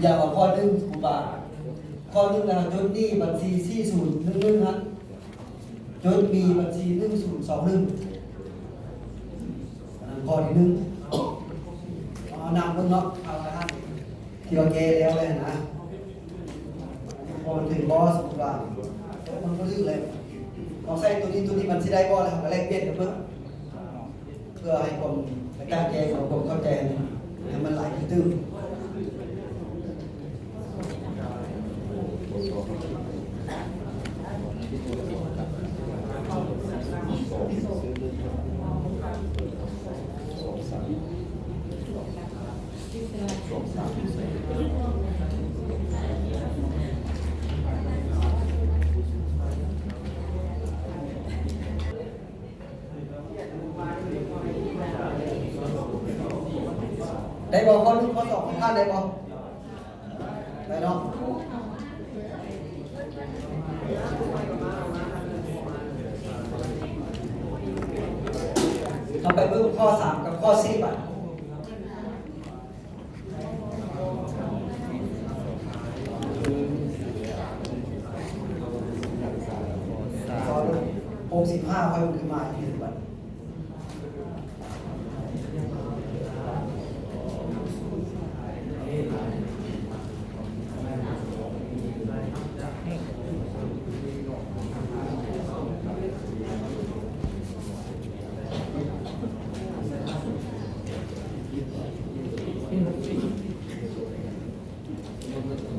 ຢ່າງວ່າຂໍ້ໜຶ່ງ ສົມມຸດວ່າ ຂໍ້ໜຶ່ງນະ ຈົດໜີ້ບັນຊີສີ່ສູນໜຶ່ງໜຶ່ງຫັ້ນ ຈົດມີບັນຊີໜຶ່ງສູນສອງໜຶ່ງ ອັນນັ້ນຂໍ້ທີໜຶ່ງ. ເອົານັບເບິ່ງເນາະ ເອົາອັນນັ້ນທີ່ວ່າແກ້ແລ້ວແຫຼະນະ ບໍ່ມັນຖືກບໍ່ ສົມມຸດວ່າ ມັນບໍ່ຖືກແລ້ວ ເຮົາໃສ່ຕົວນີ້ ຕົວນີ້ມັນຊິໄດ້ບໍ່ ແລ້ວເຮົາກໍແລກປ່ຽນກັນເບິ່ງ. ເພື່ອໃຫ້ຄວາມກະຈ່າງແຈ້ງ ແລະ ຄວາມເຂົ້າໃຈໃຫ້ມັນຫຼາຍຂຶ້ນຕື່ມ. ໄດ້ບໍ່? ຂໍ້ໜຶ່ງ ຂໍ້ສອງ ຜ່ານໄດ້ບໍ່? ໄດ້ເນາະ. ເຮົາໄປເບິ່ງຂໍ້ສາມກັບຂໍ້ສີ່ບາດ. ຫົກສິບຫ້າ ຂ້ອຍບໍ່ຄືມາອີກບາດ.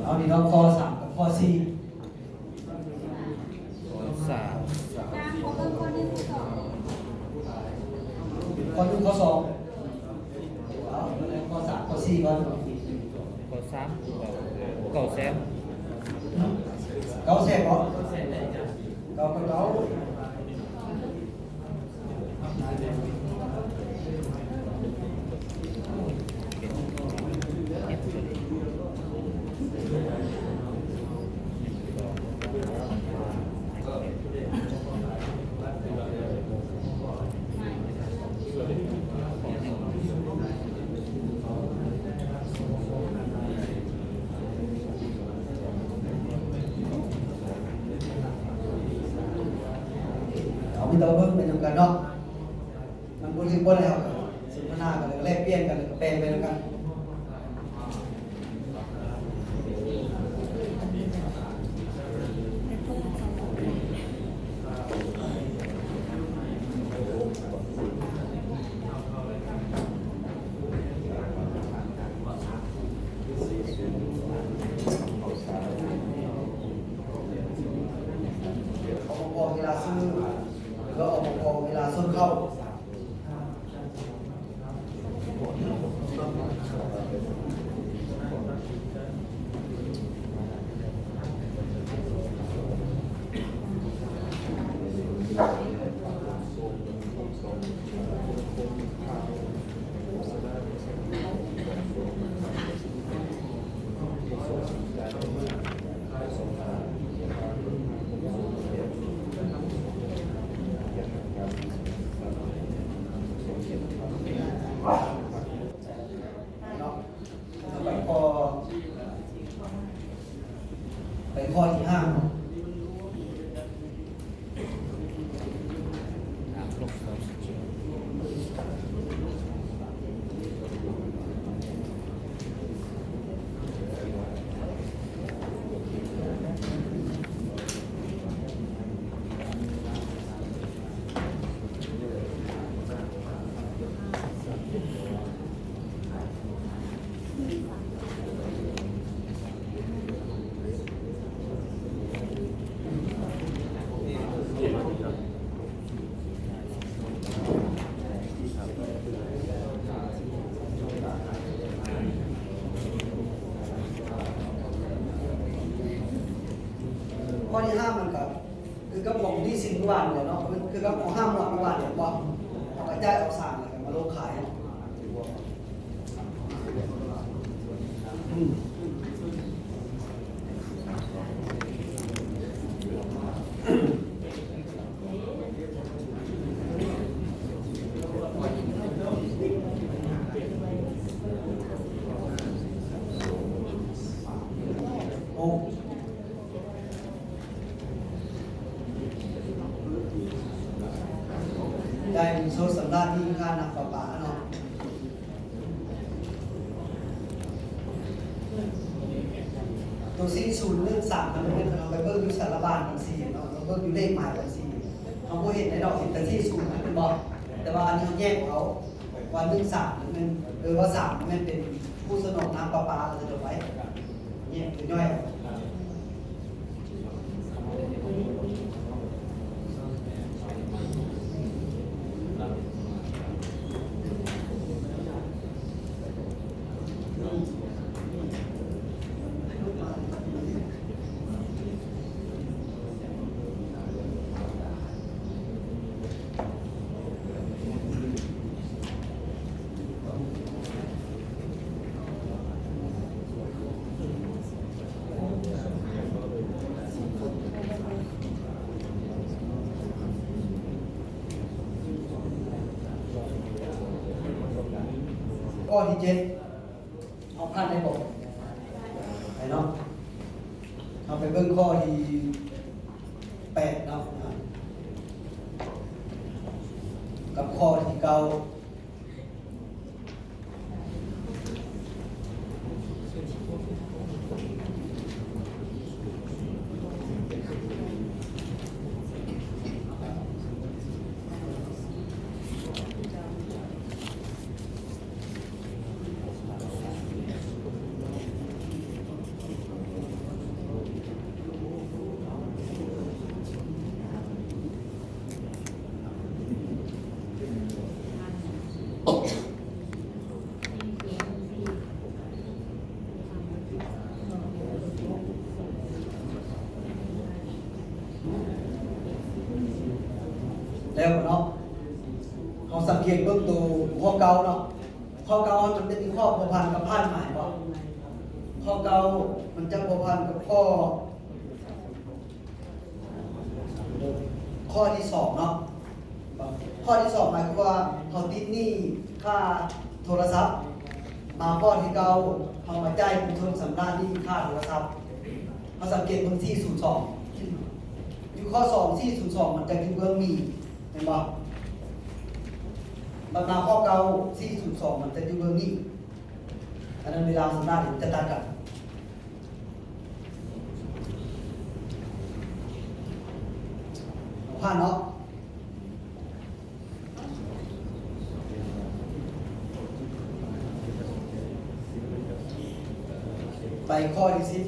ເອົານີ້ເນາະ ຂໍ້ສາມກັບຂໍ້ສີ່. ສາມ ຂ້ອໜຶ່ງ ຂໍ້ສອງ ເອົາ ຂໍ້ສາມ ຂໍ້ສີ່ກ່ອນ. ຂໍ້ສາມ ເກົ້າແສນ ເກົ້າແສນບໍ່? ເກົ້າ ເກົ້າ ເກົ້າ. ເອົາ ມີແຕ່ເບິ່ງໄປນຳກັນເນາະ ມັນບໍ່ຖືກບໍ່ແລ້ວ ສົນທະນາກັນ ແລກປ່ຽນກັນ ແລະ ກໍແປງໄປນຳກັນ. ອບກ ເວລາຊື້ ແລ້ວກໍ ອບກ ເວລາຊົນເຂົ້າ. ເນາະ ໄປຂໍ້ ໄປຂໍ້ທີຫ້າເນາະ. ຂໍ້ທີຫ້າມັນກໍຄືກັບຂອງໜີ້ສິນເມື່ອວານນີ້ແຫຼະເນາະ ຄືກັບຂອງຫ້າໝວດເມື່ອວານນີ້ແມ່ນບໍ່? ເຮົາກະຈ່າຍອອກສາມແລ້ວກໍມາລົງຂາຍ. ອ ຊົດຊຳລະໜີ້ຄ່ານ້ຳປະປາເນາະ. ໂຕສີ່ສູນໜຶ່ງສາມນັ້ນ ເຮົາໄປເບິ່ງຢູ່ສາລະບານບັນຊີເນາະ, ເຮົາເບິ່ງຢູ່ເລກໝາຍບັນຊີ ເຮົາບໍ່ເຫັນໄດ້ດອກ, ເຫັນແຕ່ສີ່ສູນນັ້ນແມ່ນບໍ່? ແຕ່ວ່າອັນນີ້ເຮົາແຍກເອົາວ່າໜຶ່ງສາມນັ້ນແມ່ນ ເອີ ວ່າສາມນັ້ນແມ່ນເປັນຜູ້ສະໜອງນ້ຳປະປາ ເອົາໄວ້ ແຍກຍ່ອຍເອົາ. ຂໍ້ທີເຈັດ ເຮົາຜ່ານໄດ້ບໍ່? ໄດ້ເນາະ. ເຮົາໄປເບິ່ງຂໍ້ທີແປດເນາະ ກັບຂໍ້ທີເກົ້າ. ແລ້ວເນາະ ເຮົາສັງເກດເບິ່ງໂຕຂໍ້ເກົ້າເນາະ, ຂໍ້ເກົ້າມັນຈະມີຂໍ້ພົວພັນກັບຜ່ານໝາຍບໍ່? ຂໍ້ເກົ້າມັນຈະພົວພັນກັບຂໍ້ ຂໍ້ທີສອງເນາະ, ຂໍ້ທີສອງໝາຍຄວາມວ່າເຮົາຕິດໜີ້ຄ່າໂທລະສັບ, ມາຂໍ້ທີເກົ້າເຮົາມາຈ່າຍເປັນຊົດຊຳລະໜີ້ຄ່າໂທລະສັບ. ເຮົາສັງເກດເບິ່ງສີ່ສູນສອງ ຢູ່ຂໍ້ສອງ ສີ່ສູນສອງມັນຈະຢູ່ເບື້ອງໜີ້ ແມ່ນບໍ່? ບັດມາຂໍ້ເກົ້າ ສີ່ສູນສອງມັນຈະຢູ່ເບື້ອງໜີ້, ອັນນັ້ນເວລາຊຳລະນີ້ມັນຈະຕ່າງກັນ. ຜ່ານເນາະ. ໄປຂໍ້ທີສິບ.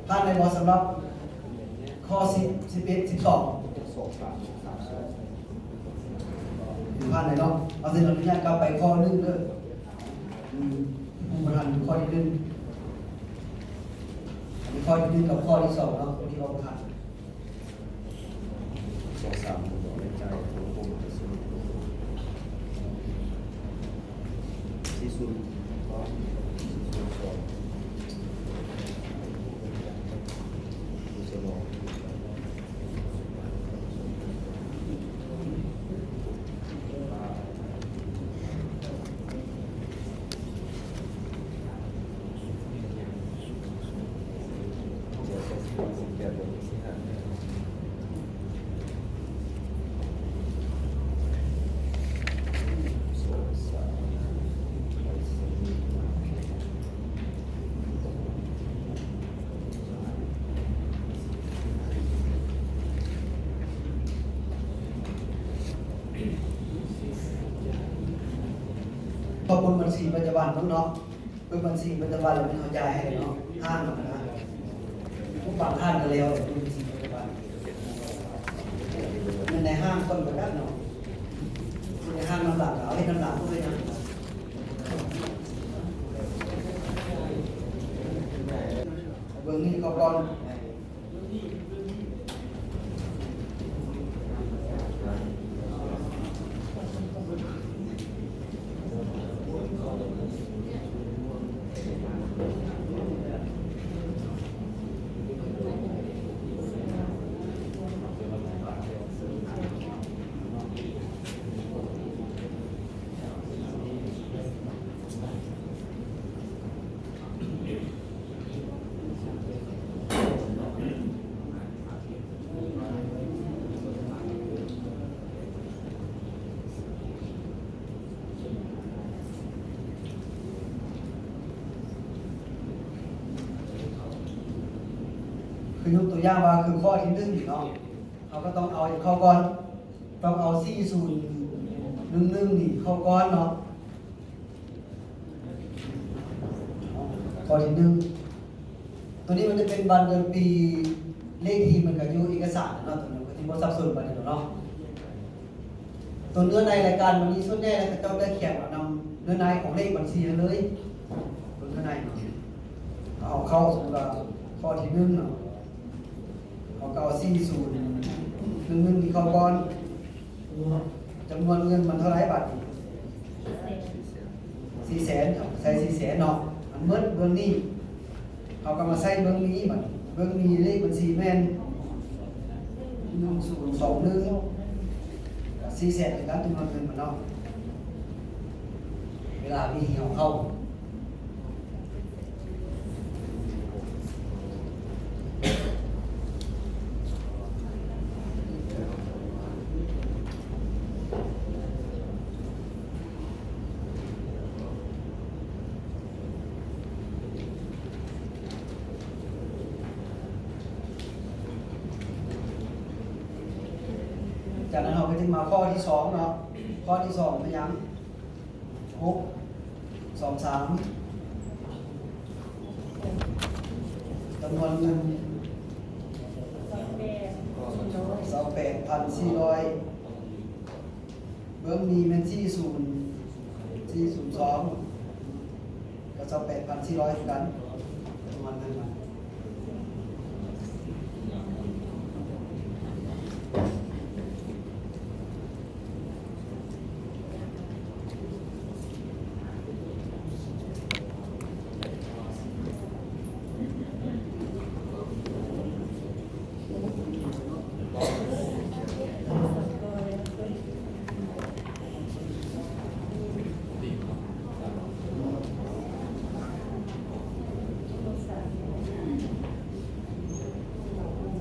ຜ່ານໄດ້ບໍ່ສຳລັບຂໍ້ສິບ ສິບເອັດ ສິບສອງ? ຜ່ານໄດ້ເນາະ. ເອົາ ຊິອະນຸຍາດກັບໄປຂໍ້ໜຶ່ງເດີ. ອືມ ຜູ້ປະທານ ຂໍ້ທີໜຶ່ງ ອັນນີ້ຂໍ້ທີໜຶ່ງກັບຂໍ້ທີສອງເນາະ ທີ່ເວົ້າປະທານ ສອງສາມ ໃນໃຈຂອງຜູ້ປະຊາຊົນ ທີ່ສຸດ ສອງ ສະໜອງ. ເ ຊີປັດຈຸບັນເນາະ ເບິ່ງບັນຊີປັດຈຸບັນແລ້ວແມ່ນເຮົາຈ່າຍໃຫ້ເນາະ ຮ້ານນະ ຜູ້ຟັງຮ້ານກໍແລ້ວ ເບິ່ງບັນຊີປັດຈຸບັນ ແມ່ນໃນຮ້ານເພິ່ນກໍຈັກເນາະ ໃນຮ້ານນຳຫຼັງກໍເອົາເຮັດນຳຫຼັງ ບໍ່ເປັນຫຍັງ ເບິ່ງນີ້ເຂົາກ່ອນ. ຄືຍົກຕົວຢ່າງວ່າ ຄືຂໍ້ທີໜຶ່ງເນາະ ເຮົາກໍຕ້ອງເອົາຫຍັງເຂົ້າກ່ອນ? ຕ້ອງເອົາສີ່ສູນໜຶ່ງໜຶ່ງນີ້ເຂົ້າກ່ອນເນາະ. ຂໍ້ທີໜຶ່ງ ຕົວນີ້ມັນຈະເປັນວັນເດືອນປີ ເລກທີ່ມັນກໍຢູ່ເອກະສານເນາະ ຕົວນັ້ນກໍຊິບໍ່ສັບສົນປານໃດດອກເນາະ. ຕົວເນື້ອໃນລາຍການວັນນີ້ ສ່ວນໃຫຍ່ແລ້ວເຂົາເຈົ້າຈະຂຽນເອົານຳເນື້ອໃນຂອງເລກບັນຊີນັ້ນເລີຍ ຕົວເນື້ອໃນເນາະ. ເອົາເຂົ້າ ສົມມຸດວ່າຂໍ້ທີໜຶ່ງເນາະ ເຮົາກໍເອົາສີ່ສູນໜຶ່ງໜຶ່ງນີ້ເຂົ້າກ່ອນ. ຈຳນວນເງິນມັນເທົ່າໃດບາດນີ້? ສີ່ແສນ ເຮົາໃສ່ສີ່ແສນເນາະ ມັນໝົດເບື້ອງນີ້ ເຮົາກໍມາໃສ່ເບື້ອງນີ້ບັດນີ້ ເບື້ອງນີ້ເລກບັນຊີແມ່ນໜຶ່ງສູນສອງໜຶ່ງ ກໍສີ່ແສນຄືກັນ ຈຳນວນເງິນມັນເນາະ ເວລາມີເຮົາເຂົ້າ. ຈາກນັ້ນເຮົາກໍຈຶ່ງມາຂໍ້ທີສອງເນາະ ຂໍ້ທີສອງເປັນຫຍັງ? ຫົກ ສອງ ສາມ ຈຳນວນເງິນ ຊາວແປດພັນສີ່ຮ້ອຍ ເບື້ອງນີ້ແມ່ນສີ່ສູນ ສີ່ສູນສອງ ກໍຊາວແປດພັນສີ່ຮ້ອຍຄືກັນ ຈຳນວນເງິນມັນ.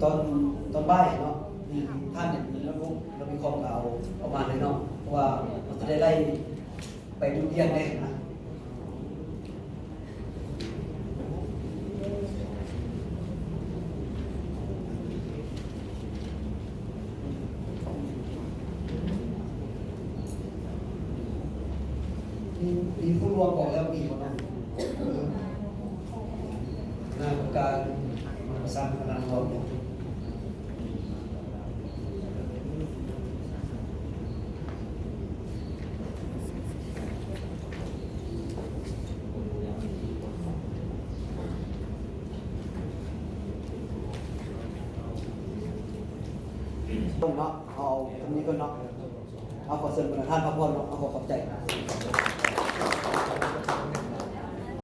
ຕອນ ຕອນບ່າຍເນາະ ມີທ່ານໜຶ່ງ ແລ້ວ ແລ້ວມີຄວາມກະເອົາປະມານນີ້ເນາະ ເພາະວ່າເຮົາຈະໄດ້ໄລ່ໄປດູດດ່ຽນແດ່ນະ. ມີ ມີຜູ້ຮ່ວມບອກແລ້ວ ມີບໍ່ເນາະ? ເອີ ໜ້າການປະສານງານຮ່ວມ. ເນາະ ເຮົາເອົາເທົ່ານີ້ກ່ອນເນາະ ເຮົາຂໍເຊີນບັນດາທ່ານພັກຜ່ອນເນາະ ເຮົາຂໍຂອບໃຈ.